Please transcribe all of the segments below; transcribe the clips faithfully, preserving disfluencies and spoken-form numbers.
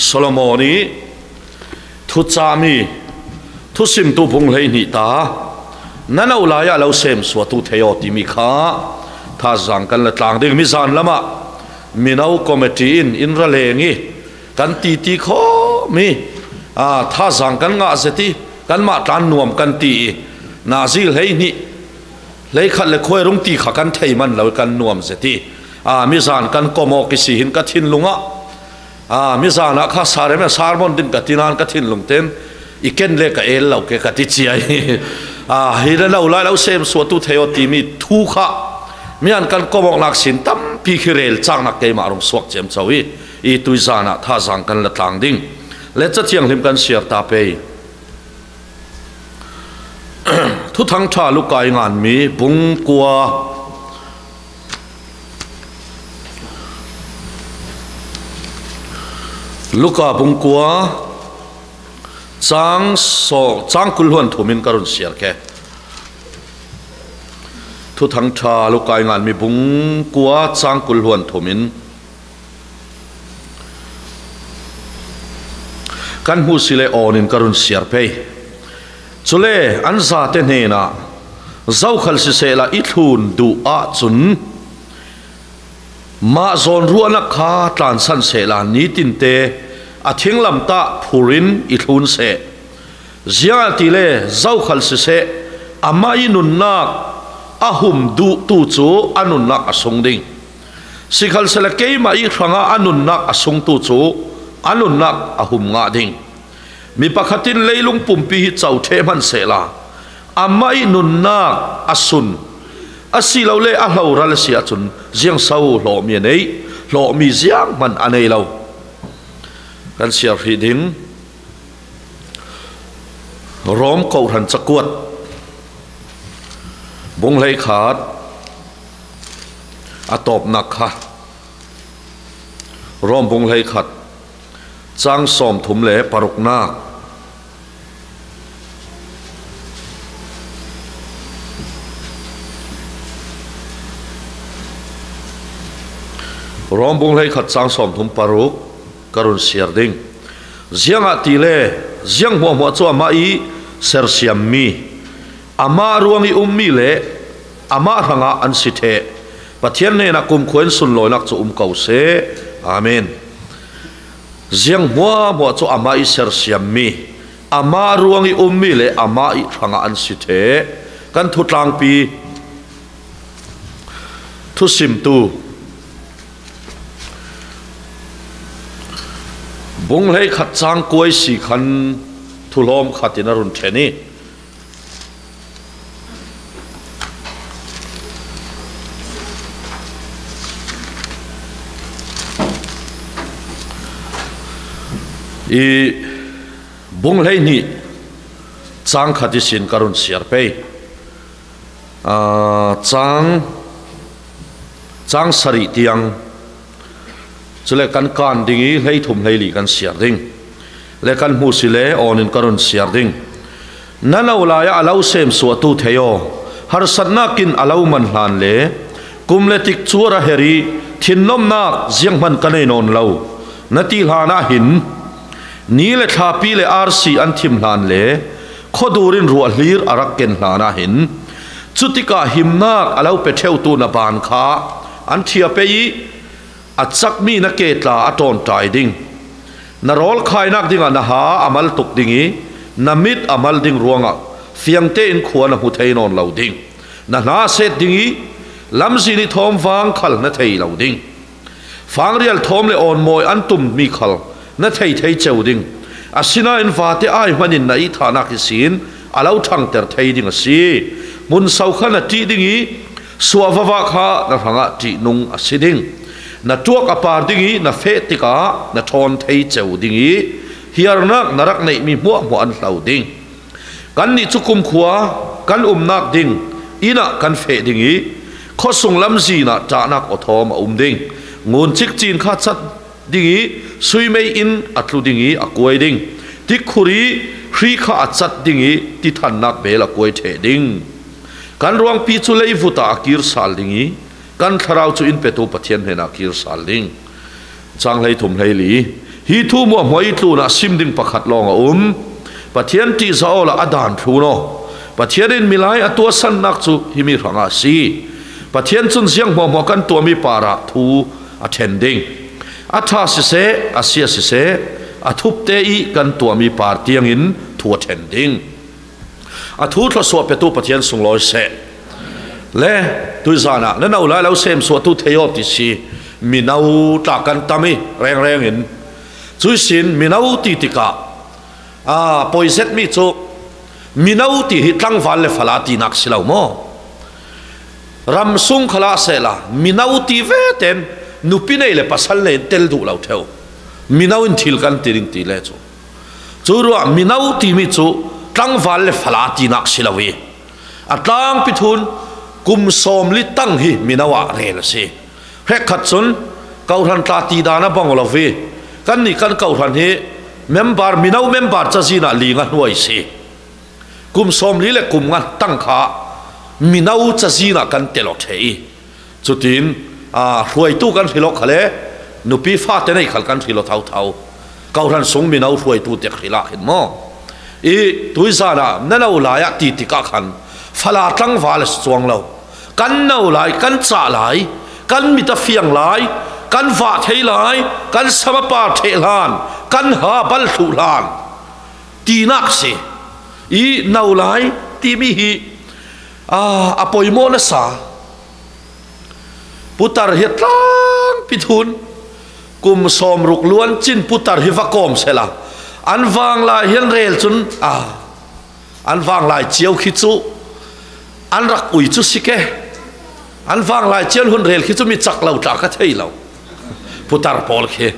Solomon i thucah mi thusimtu bung hleihnih ta, na no lai-ah lo semsuatu thei aw timi kha thazang kan la tlang ding. Mizan lamah mino committee in in ra leng i kan titi khawm i, a, thazang kan ngah zet i, kanmah tlan nuam kan ti i, nazi hleihnih hleikhat le khuai rung ti kha kan thei man lo i kan nuam zet i, a, mizan kan kom awk i si hin ka thinlungah, a, mizanah kha sarem a sarmon din ka ti nan ka thinlung ten i ken le ka el lo ke ka ti ciai. A, hi na no lai lo semsuatu thei aw timi thu kha mian kan kom awknak sin tampi khi rel caknak keimah rung suak ciamco i, i tuizanah thazang kan la tlang ding. Lecca thianghlim kan siar ta pei. Thuthang ṭha Luka i nganmi bung kua, Luka bung kua, cang saw-, cang kul hluan thumin ka run siar ke. Thuthang ṭha Luka i nganmi bung kua, cang kul hluan thumin kan hmuh si le awnin ka run siar pei. Cule an zate hnenah, zokhal sisehla i thlun duh ahcun mah zawn ruahnak kha tlansan sehla nitinte a thinglamtah phurin i thlun seh. Ziangahtile zokhal siseh, amah i nunnak a hum duhtu cu a nunnak a sung ding. Sikhalsehla keimah i hrangah a nunnak a sungtu cu a nunnak a hum ngah ding. Mi pakhat in leilung pumpi hi co ṭheh hman sehla, amah i nunnak a sun, asilole a hloral a si ahcun ziangso hlawhmi a nei? Hlawhmi zianghman a nei lo. Kan siar hrih ding. Rom kohhran cakuat, bung hleikhat a tawpnak kha, Rom bung hleikhat, cang sawmthum le paruknak. Rom bung hleikhat, cang sawmthum paruk ka run siar ding. Ziangahtile ziang hmuahhmuah cu amah i sersiammi, amah ruang i ummi le amah hrangah an si ṭheh. Pathian hnenah kumkhua in sunlawinak cu um ko seh. Amen. Ziang hmuahhmuah cu amah i sersiammi, amah ruang i ummi le amah i hrangah an si ṭheh. Kan thutlangpi thusimtu bung hleikhat cang kua i si khan thuhlawm khat in a run ṭhen i, i bung hleihnih cang khat ihsin ka run siar pei. Aa, cang, cang sarih tiang. Cule kan kan ding i hleithum hleili kan siar ding. Le kan hmuh si le awnin ka run siar ding. Na no lai-ah a lo semsuahtu thei aw, harsatnak in a lo man hlan le kum le tikcu a ra her i thinnomnak zianghman ka nei nawn lo, na ti hlan ah hin, ni le thlapi le arsi an thim hlan le khuadur in ruahhlir a rak ken hlan ah hin, cutikah himnak a lo pe ṭheutu na ban kha an ṭhia pei i, a cakmi na ke tla a ṭawnṭai ding. Na rawl khainak dingah na ha a mal tuk ding i, na mit a mal ding ruangah fiang tein khua na hmu thei nawn lo ding. Na hna a set ding i, lamzin i thawm vang khal na thei lo ding. Fangrial thawm le awnmawi an tummi khal na thei thei ceu ding. Asinain vate ai hmanin na ihthahnak ihsin a lo ṭhangter thei ding a si. Hmunso kha na ṭih ding i, suahvavah kha na hrangah ṭihnung a si ding. Na ṭuak a par ding i, na feh tikah na ṭhawn thei ceu ding i, hiarnak na rak neihmi hmuahhmuah an hlo ding. Kannih cu kumkhua kan umnak ding inn ah kan feh ding i, khuasung lamzin ah ṭahnak awthawm a um ding. Ngun cikcin kha a cat ding i, suimei in a tlu ding i a kuai ding. Tikkhur i hri kha a cat ding i, tithannak bel a kuai ṭheh ding. Kan ruangpi cu leivut ah a kir sal ding i, kan thlarau cu in petu Pathian hnenah a kir sal ding. Cang hleithum hleili. Hi thu muahmuah i tlunah sim ding pakhat lawng a um. Pathian ṭihzah awla a dan thlun aw. Pathian in milai a tuasannak cu himi hrangah a si. Pathian cun ziang hmuahhmuah kan tuahmi parah thu a ṭhen ding. A ṭha siseh, a sia siseh, a thupte i kan tuahmi par tiangin thu a ṭhen ding. A thu thluasuah petu Pathian sunglawi seh. Le, tuizanah na no lai lo semsuahtu thei aw ti si. Mino tla kan tam i rengrengin. Cuisin mino ti tikah, a, poi zetmi cu mino ti hi tlangval le fala tinak si lo maw? Ram sung khalah sehla mino ti veten nupi nei le pasal nei in tel duh lo ṭheu. Mino in thil kan ti ding ti le cu. Cu ruah mino timi cu tlangval le fala tinak si lo i, a tlangpi thun kum sawmli tang hi mino ah rel a si. Hrekkhat cun kohhran tla ti dan a bang lo i, kannih kan kohhran hi member, mino member cazin ah ling a hnuai si. Kum sawmli le kum nga tang kha mino cazin ah kan tel aw ṭheh i, cutin, aa, hruaitu kan hril aw kha le nupi fate nei khal kan hril aw thotho. Kohhran sung mino hruaitu tek hril ah khin maw? I tuizanah na no lai ah ti tikah khan fala tlangval a si cuang lo. Kan no lai, kan cah lai, kan mit a fiang lai, kan vah thei lai, kan sam a par ṭheh hlan, kan ha bal thluh hlan tinak si. I no lai timi hi, aa, a poimaw nasa. Putar hi a tlangpi thun kum sawmruk luan cin putar hi va kawm sehla an vanglai hi an rel cun, a, an vanglai cio khi cu an rak ui cu si ke. An vanglai cio an hun rel khi cu mi cak lo tla ka thei lo. Putar pawl khi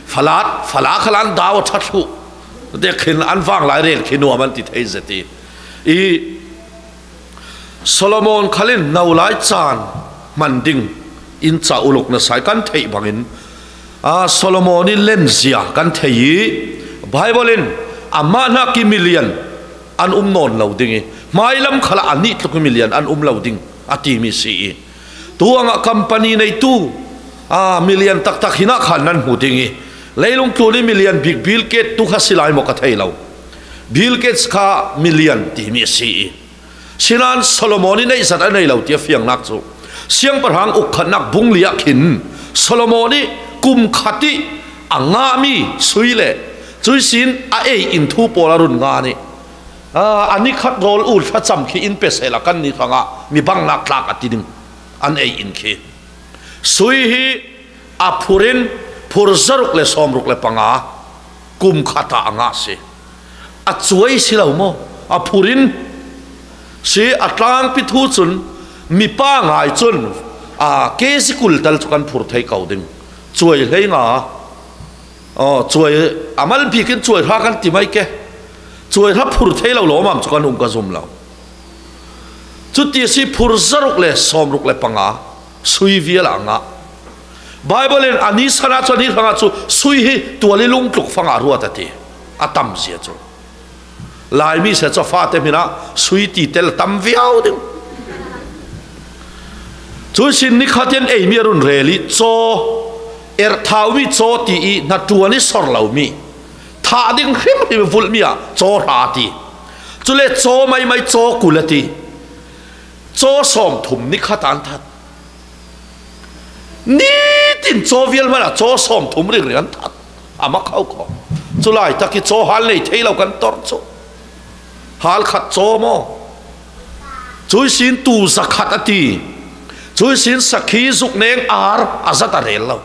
falat, fala khal an dau a ṭha thluh. Dek khin an vanglai rel khi nuam an ti thei zet i. I Solomon khal in no lai caan hman ding in ca uluk na sai kan theih bangin, aa, Solomon i lenzia kan thei i, Bible in amah hnak i milian an um nawn lo ding i, hmailam khalah a nih tluk i milian an um lo ding a timi si i, tu angah company neitu, aa, milian taktak hinah khan nan hmu ding i, leilung tlun i milian bik Bill Gates tu kha si lai maw ka thei lo. Bill Gates kha milian timi a si i, Sinan Solomon i neihzat a nei lo ti a fiangnak cu Siangpahrang uk khatnak bung li ah khin Solomon i kum khat i a ngahmi sui le cuisin a ei in thu pawl a run ngan i, aa, a ni khat rawl ul thlacam khi in pe sehla kannih hrangah mi bangnak tlak a ti ding an ei in khi sui hi a phur in phur zaruk le sawmruk le panga kum khat ah a ngah si. A cuai si lo maw? A phur in si. A tlangpi thu cun mipa ngai cun, aa, kezi kul tal cu kan phur thei ko ding. Cuai hlei nga. Aw, cuai a mal bik in cuai hra kan ti mai ke. Cuai hra phur thei lo lawmam cu kan um ka zum lo. Cuti a si, phur zaruk le sawmruk le panga sui vial a ngah. Bible in a ni san ah cu, a ni hrangah cu sui hi tual i lungtluk fangah ruat a ti. A tam zia cu Laimi se cu a fate hmin ah sui ti tel a tam viau ding. Cuisin nikhat in eimi a run rel i caw, erh thaumi caw ti i hnaṭuan i sor lomi, thah ding hrimhrim i vulhmi ah caw hra a ti. Cule caw maimai caw kul a ti. Caw sawmthum nikhat an that. Nitin caw vial hmanah caw sawmthum ringring an that. A mak kho kho. Cu laitak i caw hal nei thei lo kan torh cu. Hal khat caw maw? Cuisin tu zakhat a ti. Cuisin sakhi zukneng ar a zat a rel lo.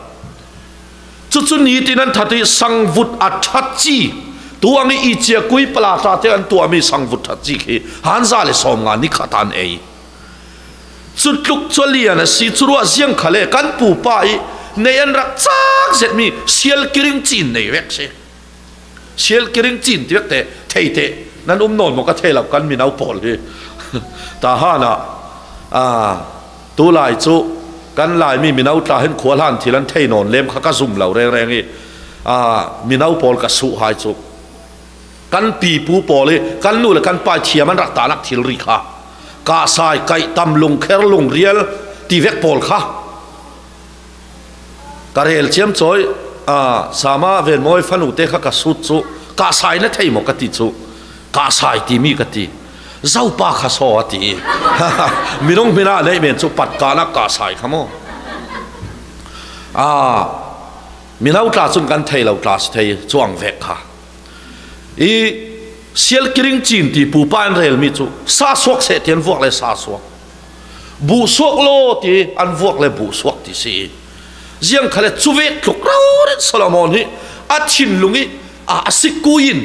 Cucu nitin an that i sangvut a ṭhat ci, tu ang i cia kui palata te an tuahmi sangvut ṭhat ci khi hanza le sawmnga nikhat an ei. Cutluk cu a lian a si, curuah ziang khal le kan pupa i nei an rak cak zetmi sial kiring cin nei vek si. Sial kiring cin ti vek te, thei te, nan um nawn maw ka thei lo, kan mino pawl hi. Tahan ah, aa, tulai cu kan Laimi mino tla hin khua hlan thil an thei nawn lem kha ka zum lo rengreng i, aa, mino pawl ka suh hai cu kan pipu pawl i kan nu le kan pa i thiam an rak tahnak thilri kha, kahsai, kaihtam, lungkher, lungrial ti vek pawl kha ka rel ciamcawi. A, Sama Venmawi fanute kha ka sut chu, "Kahsai na thei maw?" ka ti chu, "Kahsai ti mi," ka ti. "Zopa kha saw," a ti. Minung hmina neih men chu, Patkana Kahsai kha maw? A, mino tla chun kan thei lo tla si thei chuang vek kha. I Sialkiring cin ti pupa an rel mi chu, "Sa suak seh," ti an vuak le sa suak. "Buh suak law," ti an vuak le buh suak ti si. Ziang kha le chu vek tluk rau rin Solomon hi a thinlung i, a, a sikui in,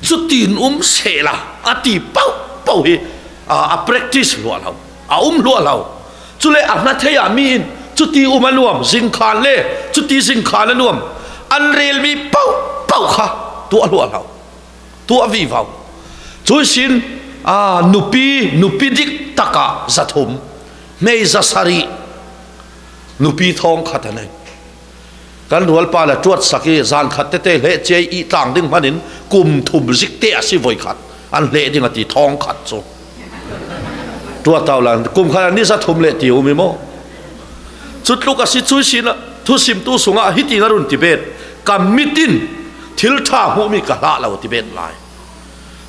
"Chutin um seh la," a ti pau pau hi, a, a practice luah lo, a um luah lo. Chule a hna thei a mi in, "Chuti um a nuam, zingkhan le, chuti zingkhan a nuam," an rel mi pau pau kha tuah luah lo, tuah vivo. Chu sin, a, nupi, nupi dik taka za thum, hmei za sarih, nupi thawng khat a nei. Kan rualpa la tuatsak i, zan khat tete hleh ciai i tlang ding hmanin kum thum zik te a si voi khat an hleh ding a ti, thawng khat chu. Tuat tau la, kum khat a ni za thum le ti um i maw? Chutluk a si chu sinah thusimtu sungah hitin a run ti bet, "Ka mit in thil ṭha hmuh mi ka hlah lo," a ti bet lai.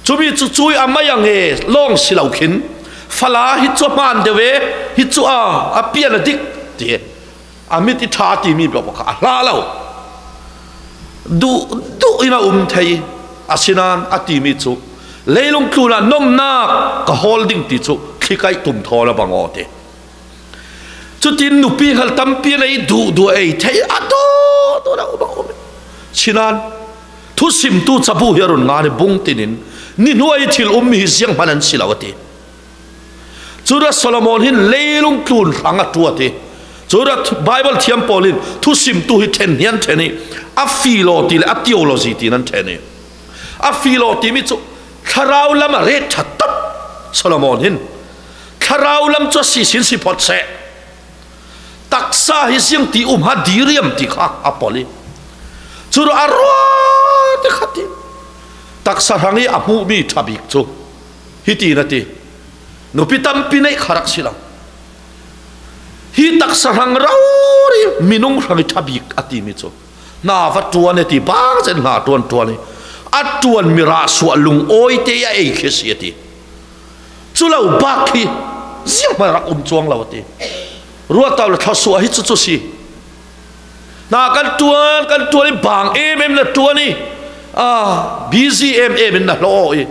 Chumi chu chui a mai a nge lawng si lo khin, "Fala hi chu a hmaan deuh e, hi chu a, a pian a dik," ti. A mit i ṭha ti mi bawk kha a hlah lo. Duh, duh in a um thei, asinan a ti mi chu, "Leilung tlunah nomnak ka hawl ding," ti chu thlikaih tum thawl a bang aw ti. Chutin nupi hal tampi a nei, duh duh ei thei, a duh duh a um a um. Sinan thusimtu cabu hi a run ngan i bung tinin, "Ni hnuai thil um mi hi zianghman an si lo," a ti. Chura Solomon hin leilung tlun hrang a tuat hi. Chura Bible thiam pawl in thusimtu hi ṭhen hian ṭhen hi, a philo ti le a theology tiin an ṭhen hi. A philo ti mi chu thlarau lam a ret ṭha tawp Solomon hin. Thlarau lam chu a sisin si phawt seh. Taksa hi ziang ti um ha diriam ti kha a pawl hi. Chura a ruat i khat hi. Taksa hrang hi a hmuh mi ṭha bik chu hitin a ti. Nupi tampi neih kha rak si lo. Hi taksa hrang rori minung hrang hi ṭha bik a ti mi chu. Hna va ṭuan e ti bang zen hna ṭuan ṭuan hi. A ṭuan mi rah suah lungawite a ei khi si a ti. Chu lo bak hi zianghman rak um chuang lo a ti. Ruat tau le thla suah hi chu chu si. Hna kan ṭuan, kan ṭuan i bang em em na ṭuan i, a, busy em em in na hlaw i.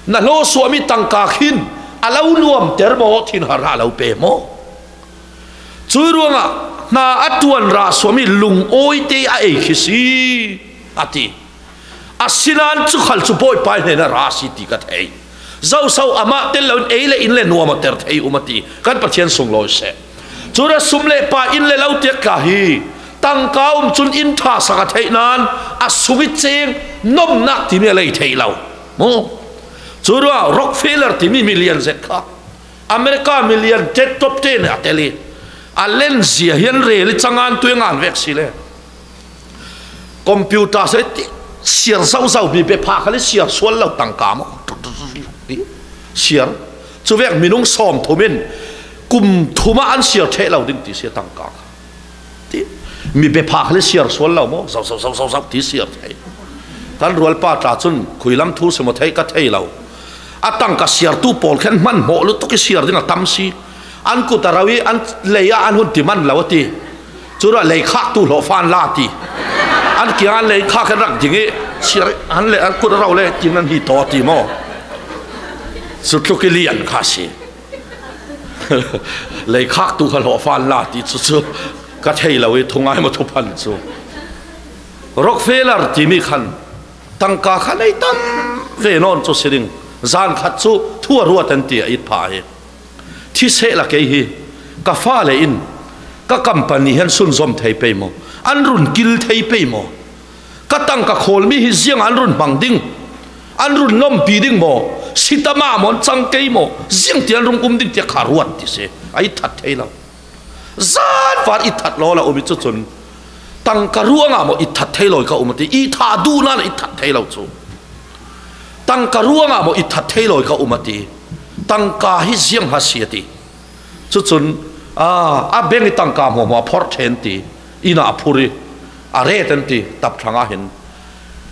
Na hlaw suah mi tangka khin a lo nuamter maw, thin har a lo pe maw? Cui ruangah hna a ṭuan rah suah mi lungawite a ei khi si a ti. Asinan chu khal chu Bawipa hnenah ra si ti ka thei. Zoso amah tel loin ei le in le nuam a ter thei um a ti. Kan Pathian sunglawi seh. Cura sum le pai in le lo tiak tla hi tangka um cun in ṭha sak a theih nan a sung i ceng nomnak timi a lei thei lo. Mu. Cura Rockefeller timi milian zet kha America milian tet top ten a tel i a lenzia hian rel i cangan tui ngan vek si le. Computer se ti siar zau zau mi bepha khal i siar sual lo tangka maw? Siar. Cuvek minung sawm thum in kum thuma an siar theh lo ding ti si a tangka kha. Ti mi bepha khal i siar sual lo maw? Zau zau zau zau zau ti siar thei. Kan rualpa tla cun khuilam thu si maw thei ka thei lo. A tangka siartu pawl khen hman hmawh lutuk i siar ding a tam si. An kut a rau i an lei ah an hun ti man lo a ti. Cura lei khaktu hlawhfa an la ti. An kiang an lei khak an rak ding i siar an le an kut a rau le tin an hi taw ti maw? Cu tluk i lian kha si. Lei khaktu kha hlawhfa an la ti cu cu ka thei lo i thungai maw thuphan cu. Rockefeller timi khan tangka kha nei tam ve nawn cu si ding. Zan khat cu thu a ruat an ti a it pha hi. Thi seh la kei hi, ka fale in ka company hi an sunzom thei pei maw? An run kil thei pei maw? Ka tangka khawlmi hi ziang an run hmang ding, an run lawmpi ding maw? Sitama maw an cang kei maw? Ziang ti an rung um ding tiah kha ruat ti si. A it that thei lo. Zan var it that law la um i cu cun tangka ruangah maw it that thei lawi ka um a ti. I tha duh nan a it that thei lo cu. Tangka ruangah maw it that thei lawi ka um a ti. Tangka hi ziang ha si a ti. Cucun, aa, a beng i tangka hmuahhmuah a phorh ṭhen ti, inn ah a phur i, A ret an ti, tap thanga hin.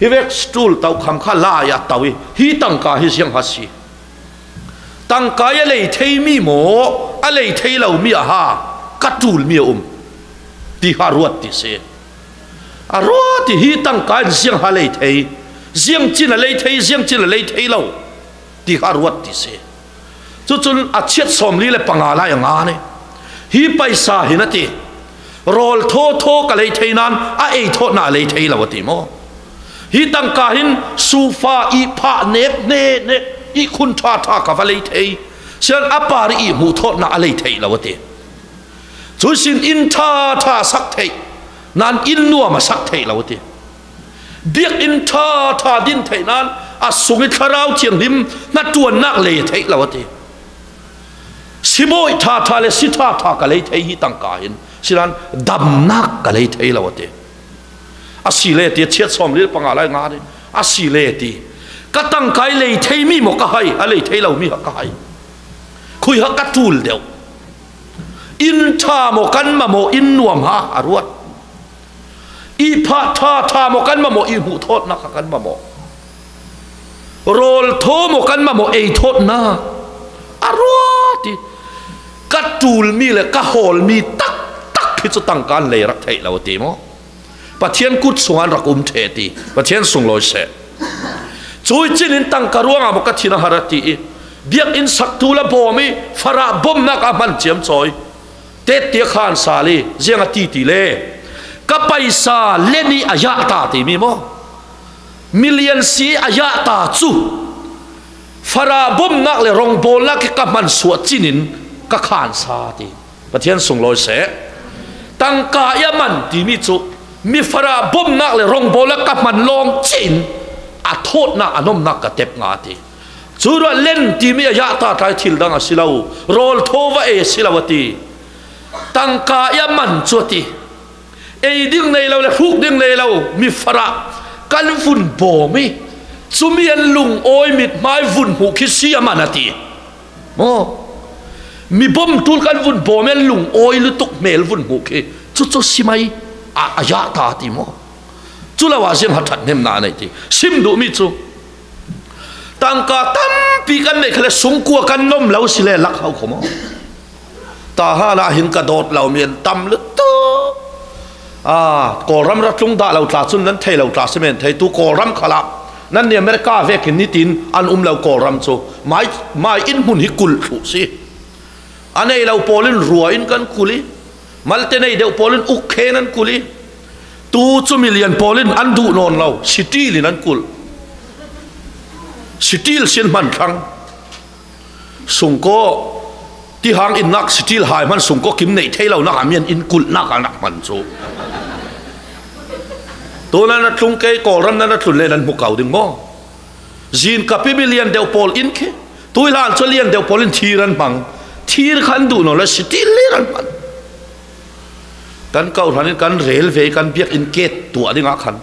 Hi vek stool tau kham kha lai a tau i, hi tangka hi ziang ha si. Tangka i a lei thei mi maw, a lei thei lo mi a ha, ka tul mi a um. Ti ha ruat ti si. A ruat ti hi tangka in ziang ha lei thei. Ziang cin a lei thei, ziang cin a lei thei lo. Ti ha ruat ti si. Cucun a chiat sawmli le panga lai a ngan i. Hi paisa hin a ti. Rawl thawthaw ka lei thei nan a ei thawtna a lei thei lo a ti maw? Hi tangka hin sufa i phah nek nek nek i khun ṭha ṭha ka va lei thei. Sian a par i hmuh thawtna a lei thei lo a ti. Cuisin in ṭha ṭha sak theih nan in nuam a sak theih lo a ti. Biakinn ṭha ṭha din theih nan a sung i Thlarau Thianghlim hnaṭuannak lei theih lo a ti. Sibawi ṭha ṭha le si ṭha ṭha ka lei thei hi tangka hin, sinan damnak ka lei thei lo a ti. A si le ti, a chiat sawmli panga lai ngan i, a si le ti. Ka tangka i lei thei mi maw ka hai, a lei thei lo mi ha ka hai. Khui ha ka tul deuh. In ṭha maw kan mamaw, in nuam ha a ruat. I phah ṭha ṭha maw kan mamaw, i hmuh thawtnak ha kan mamaw. Rawl thaw maw kan mamaw, ei thawtnak a ruat i. Ka tul mi le ka hawl mi taktak hi cu tangka in lei rak theih lo a ti maw? Pathian kut sungah an rak um ṭheh ti, Pathian sunglawi seh. Cui cinin tangka ruangah maw ka thin a har a ti i, biakinn saktu la bawm i, farah bomnak a hman ciamcawi. Tet tiak khan sal i, ziang a ti ti le, ka paisa len i a yah ta timi maw? Milian si a yah ta cu, farah bomnak le rongbawlnak i ka hman suah cinin ka khan sa ti. Pathian sunglawi seh. Tangka i a man timi cu mi farah bomnak le rongbawlnak ka hman lawng cin a thawtnak a nomnak ka tep nga ti. Cu ruah len timi a yah ta tlai thil dang a si lo, rawl thaw va ei a si lo a ti. Tangka i a man cu a ti. Ei ding nei lo le hruk ding nei lo mi farah kan vun bawm i, cumi an lungawi mithmai vun hmuh khi si a man a ti. Maw? Mi bawm tul kan vun bawm i an lungawi lutuk hmel vun hmuh khi cucu si mai a, a yah ta ti maw? Cu lo ah ziang ha ṭhathnemnak a nei ti. Sim duhmi cu tangka tampi kan neih kha le sungkua kan nom lo si le lak hau kho maw? Tahan ah hin ka dawt lo mi an tam lutuk. Ah, Kawlram ra tlung dah lo tla cun nan thei lo tla si men thei. Tu Kawlram khalah nan ni America vekin nitin an um lo Kawlram cu mai, mai in hmun hi kulh thluh si. A nei lo pawl in rua in kan kulh i, malte nei deuh pawl in uk khen an kulh i, tu cu milian pawl in an duh nawn lo, sitil in an kulh. Sitil sin hman thlang. Sungkaw, tihang innak sitil hai hman sungkaw kim neih thei lonak a mian in kulhnak a nak hman cu. Tu nan a tlung kei, Kawlram nan a tlun le nan hmu ko ding maw? Zin kapi milian deuh pawl in khi, tuihlan cu lian deuh pawl in thir an hmang. Thir khan duh nawn lo, sitil le an hman. Kan kawhhran in kan rel ve i kan biakinn ket tuah dingah khan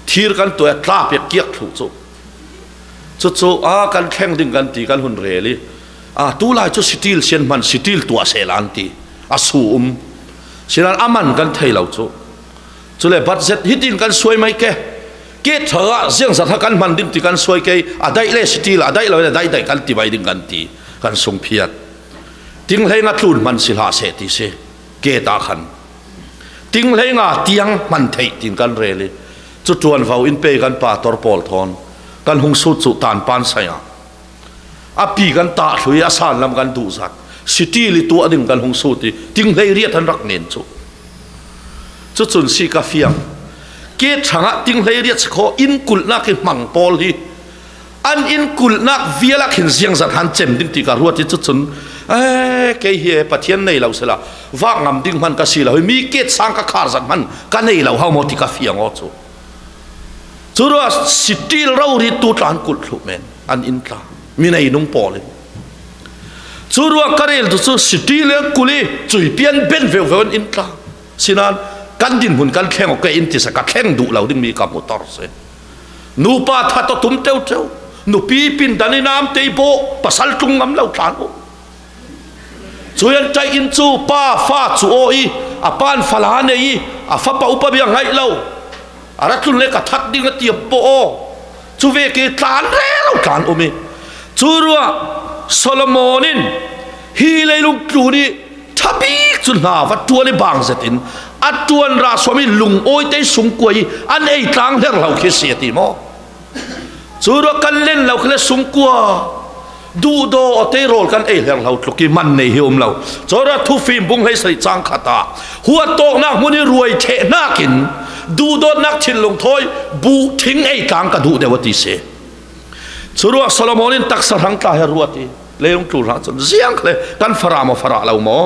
thir kan tuah i a tla pek kiak thluh cu. Cucu, a, kan thleng ding kan ti, kan hun rel i, a, tulai cu sitil sian hman, sitil tuah sehla an ti. A su um. Sinan a man kan thei lo cu. Cule budget hitin kan suai mai ke. Ke ṭha ah ziangzat ha kan hman ding ti kan suai ke. A daih le sitil, a daih lo le daih daih kan ti mai ding kan ti. Kan sungphiat. Ting hleinga tlun hman si hlah seh ti si. Ke ta khan. Ting hleinga tiang hman theih tin kan rel i, cu ṭuanvo in pe kan pastor pawl thawn kan hung sut cu tanpan sai ah a pi kan tah thlui, a sanlam kan duhzat, sitil i tuah ding kan hung sut i, ting hlei riat an rak nen cu. Cucun si ka fiang. Ke ṭhangah ting hlei riat si khaw, in kulhnak i hmang pawl hi an in kulhnak vial ah khin ziangzat han cem ding ti ka ruat i, cucun, eh, kei hi, eh, Pathian nei lo sila, vak ngam ding hman ka si lo hi, mi ket sang ka khar zat hman ka nei lo hau maw ti ka fiang aw cu. Cu ruah sitil rori tu tla an kulh thluh men, an in tla, mi nei nung pawl in. Cu ruah ka rel tu cu sitil an kulh i, cui pian ben veuh veuh an in tla. Sinan kan dinhmun kan thleng awk ke in ti sa, ka thleng duh lo ding mi ka hmu tor si. Nupa that aw tum ṭeuṭeu, nupi pindan i namte i bawh, pasal tlung ngam lo tlan uh. Cui an ṭaih in cu pa fa cu aw i, a pan fala nei i, A fapa upa bia ngaih lo, a ra tlun le ka that ding a ti a pawh aw. Chu vek i tlan rero tlan um i. Chu ruah Solomon in hi leilung tlun i tha bik chu hna va ṭuan i bang zetin a ṭuan rah suam i lungawite sungkua i an ei tlang hler lo khi si a ti maw? Chu ruah kan len lo khi le sungkua duhdaw a tei rawl kan ei hler lo tluk i man nei hi um lo. Chu ruah Thufim bung hleisarih chang khat ah huattawknak hmun i ruai theh hnakin duhdawtnak thinlung thawi buh thing ei tlang ka duh deuh a ti si. Chu ruah Solomon in taksa hrang tla he ruat i leilung tlun hrang cun ziang kha le kan farah maw farah lo maw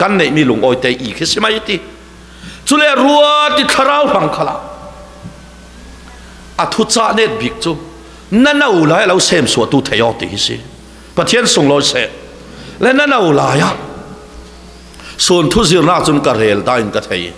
kan neihmi lungawite i khi si mai ti. Cule ruat i thlarau hrang khalah a thucah net bik cu na no lai a lo semsuahtu thei aw ti hi si. Pathian sunglawi seh le na no lai ah sun thu zirnak cun ka rel dah in ka thei.